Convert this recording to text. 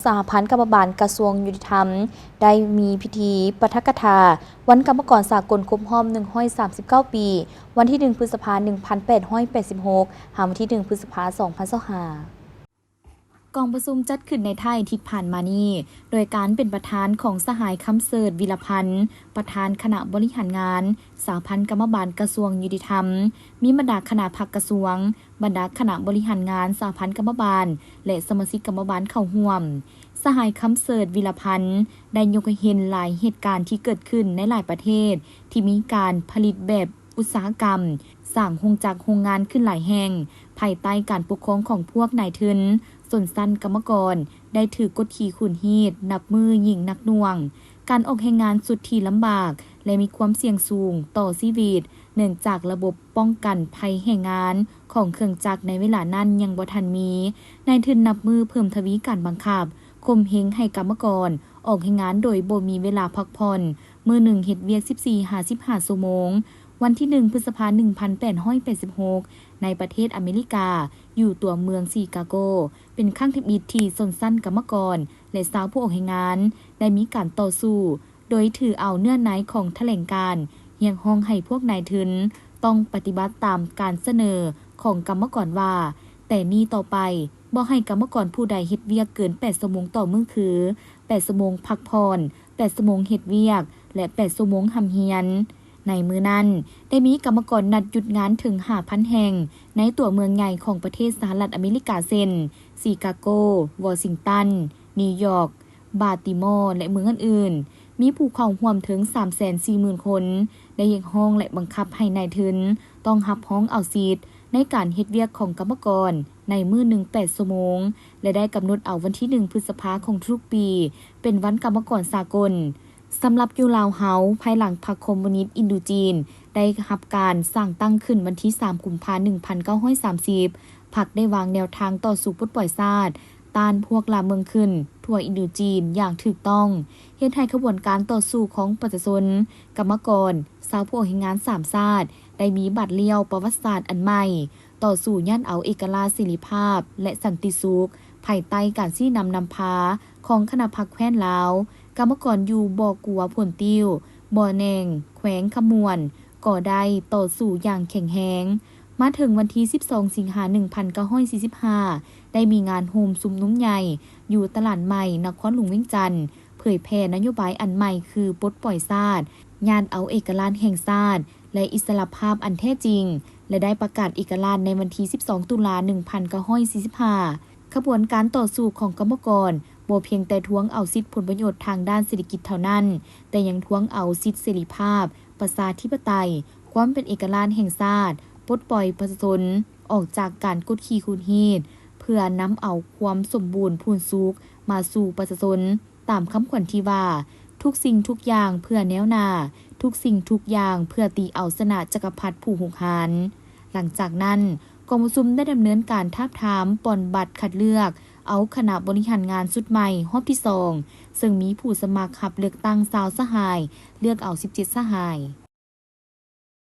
ສະຫະພັນກຳມະບານກະຊວງຍຸຕິທຳ ໄດ້ມີພິທີປາຖະກະຖາວັນກຳມະກອນສາກົນຄົບຮອບໜຶ່ງຮ້ອຍສາມສິບເກົ້າປີ ວັນທີໜຶ່ງ ພຶດສະພາ ໜຶ່ງພັນແປດຮ້ອຍແປດສິບຫົກ ຫາວັນທີໜຶ່ງ ພຶດສະພາ ສອງພັນຊາວຫ້າ. ກອງປະຊຸມຈັດຂຶ້ນໃນທ້າຍອາທິດຜ່ານມານີ້ ໂດຍການເປັນປະທານຂອງສະຫາຍ ຄຳເສີດ ວິລະພັນ ປະທານຄະນະບໍລິຫານງານສະຫະພັນກຳມະບານກະຊວງຍຸຕິທຳ, ມີບັນດາຄະນະພັກກະຊວງ, ບັນດາຄະນະບໍລິຫານງານສະຫະພັນກຳມະບານ ແລະ ສະມາຊິກກຳມະບານເຂົ້າຮ່ວມ. ສະຫາຍ ຄຳເສີດ ວິລະພັນ ໄດ້ຍົກໃຫ້ເຫັນຫຼາຍເຫດການທີ່ເກີດຂຶ້ນໃນຫຼາຍປະເທດ ທີ່ມີການຜະລິດແບບ ອຸດສາຫະກຳ, ສ້າງໂຮງຈັກໂຮງງານຂຶ້ນຫຼາຍແຫ່ງ ພາຍໃຕ້ການປົກຄອງຂອງພວກນາຍທຶນ. ຊົນຊັ້ນກຳມະກອນໄດ້ຖືກກົດຂີ່ຂູດຮີດ ນັບມື້ຍິ່ງໜັກໜ່ວງ. ການອອກແຮງງານສຸດທີ່ລຳບາກ ແລະ ມີຄວາມສ່ຽງສູງຕໍ່ຊີວິດ ເນື່ອງຈາກລະບົບປ້ອງກັນໄພແຮງງານຂອງເຄື່ອງຈັກໃນເວລານັ້ນຍັງບໍ່ທັນມີ. ນາຍທຶນນັບມື້ເພີ່ມທະວີການບັງຄັບ, ຂົ່ມເຫງໃຫ້ກຳມະກອນອອກແຮງງານໂດຍບໍ່ມີເວລາພັກຜ່ອນ, ມື້ໜຶ່ງເຮັດວຽກສິບສີ່ຫາສິບຫ້າຊົ່ວໂມງ. ວັນທີໜຶ່ງ ພຶດສະພາ ໜຶ່ງພັນແປດຮ້ອຍແປດສິບຫົກ ໃນປະເທດອາເມລິກາ, ຢູ່ຕົວເມືອງຊີກາໂກ, ເປັນຄັ້ງທຳອິດທີ່ຊົນຊັ້ນກຳມະກອນ ແລະ ຊາວຜູ້ອອກແຮງງານ ໄດ້ມີການຕໍ່ສູ້, ໂດຍຖືເອົາເນື້ອໃນຂອງຖະແຫຼງການຮຽກຮ້ອງໃຫ້ພວກນາຍທຶນຕ້ອງປະຕິບັດຕາມການສະເໜີຂອງກຳມະກອນວ່າ, ແຕ່ນີ້ຕໍ່ໄປ ບໍ່ໃຫ້ກຳມະກອນຜູ້ໃດເຮັດວຽກເກີນແປດຊົ່ວໂມງຕໍ່ມື້ ຄື ແປດຊົ່ວໂມງພັກຜ່ອນ, ແປດຊົ່ວໂມງເຮັດວຽກ ແລະ ແປດຊົ່ວໂມງຮ່ຳຮຽນ. ໃນມື້ນັ້ນ ໄດ້ມີກຳມະກອນນັດຢຸດງານເຖິງຫ້າພັນແຫ່ງ ໃນຕົວເມືອງໃຫຍ່ຂອງປະເທດສະຫະລັດອາເມລິກາ ເຊັ່ນ ຊີກາໂກ, ວໍຊິງຕັນ, ນິວຢອກ, ບາຕີມໍ ແລະ ເມືອງອື່ນໆ. ມີຜູ້ເຂົ້າຮ່ວມເຖິງສາມແສນສີ່ໝື່ນຄົນ, ໄດ້ຮຽກຮ້ອງ ແລະ ບັງຄັບໃຫ້ນາຍທຶນຕ້ອງຮັບຮອງເອົາສິດໃນການເຮັດວຽກຂອງກຳມະກອນໃນມື້ໜຶ່ງແປດຊົ່ວໂມງ ແລະ ໄດ້ກຳນົດເອົາວັນທີໜຶ່ງ ພຶດສະພາຂອງທຸກໆປີ ເປັນວັນກຳມະກອນສາກົນ. ສຳລັບຢູ່ລາວເຮົາ, ພາຍຫຼັງພັກຄອມມູນິດອິນໂດຈີນໄດ້ຮັບການສ້າງຕັ້ງຂຶ້ນວັນທີສາມ ກຸມພາ ໜຶ່ງພັນເກົ້າຮ້ອຍສາມສິບ ພັກໄດ້ວາງແນວທາງຕໍ່ສູ້ປົດປ່ອຍຊາດ ຕ້ານພວກລ່າເມືອງຂຶ້ນທົ່ວອິນໂດຈີນຢ່າງຖືກຕ້ອງ, ເຮັດໃຫ້ຂະບວນການຕໍ່ສູ້ຂອງປະຊາຊົນ, ກຳມະກອນ, ຊາວຜູ້ອອກແຮງງານສາມຊາດ ໄດ້ມີບາດລ້ຽວປະຫວັດສາດອັນໃໝ່, ຕໍ່ສູ້ຍາດເອົາເອກະລາດ, ເສລີພາບ ແລະ ສັນຕິສຸກ ພາຍໃຕ້ການຊີ້ນຳນຳພາຂອງຄະນະພັກແຄວ້ນລາວ. ກຳມະກອນຢູ່ບໍ່ກົວໂພນຕິ້ວ, ບໍ່ແໜ່ງ, ແຂວງຄຳມ່ວນ ກໍໄດ້ຕໍ່ສູ້ຢ່າງແຂງແຮງ. ມາເຖິງວັນທີສິບສອງ ສິງຫາ ໜຶ່ງພັນເກົ້າຮ້ອຍສີ່ສິບຫ້າ ໄດ້ມີງານໂຮມຊຸມນຸມໃຫຍ່ຢູ່ຕະຫຼາດໃໝ່ ນະຄອນຫຼວງວຽງຈັນ, ເຜີຍແຜ່ນະໂຍບາຍອັນໃໝ່ ຄື ປົດປ່ອຍຊາດ, ຍາດເອົາເອກະລາດແຫ່ງຊາດ ແລະ ອິດສະຫຼະພາບອັນແທ້ຈິງ ແລະ ໄດ້ປະກາດເອກະລາດໃນວັນທີສິບສອງ ຕຸລາ ໜຶ່ງພັນເກົ້າຮ້ອຍສີ່ສິບຫ້າ. ຂະບວນການຕໍ່ສູ້ຂອງກຳມະກອນ ບໍ່ພຽງແຕ່ທວງເອົາສິດຜົນປະໂຫຍດທາງດ້ານເສດຖະກິດເທົ່ານັ້ນ, ແຕ່ຍັງທວງເອົາສິດເສລີພາບ, ປະຊາທິປະໄຕ, ຄວາມເປັນເອກະລາດແຫ່ງຊາດ, ປົດປ່ອຍປະຊາຊົນອອກຈາກການກົດຂີ່ຂູດຮີດ, ເພື່ອນຳເອົາຄວາມສົມບູນພູນສຸກມາສູ່ປະຊາຊົນ, ຕາມຄຳຂວັນທີ່ວ່າ, ທຸກສິ່ງທຸກຢ່າງເພື່ອແນວໜ້າ, ທຸກສິ່ງທຸກຢ່າງເພື່ອຕີເອົາຊະນະຈັກກະພັດຜູ້ຮຸກຮານ. ຫຼັງຈາກນັ້ນ, ກອງປະຊຸມໄດ້ດຳເນີນການທາບທາມປ່ອນບັດຄັດເລືອກເອົາຄະນະບໍລິຫານງານຊຸດໃໝ່ຮອບທີສອງ, ເຊິ່ງມີຜູ້ສະໝັກຮັບເລືອກຕັ້ງຊາວສະຫາຍ, ເລືອກເອົາສິບເຈັດສະຫາຍ.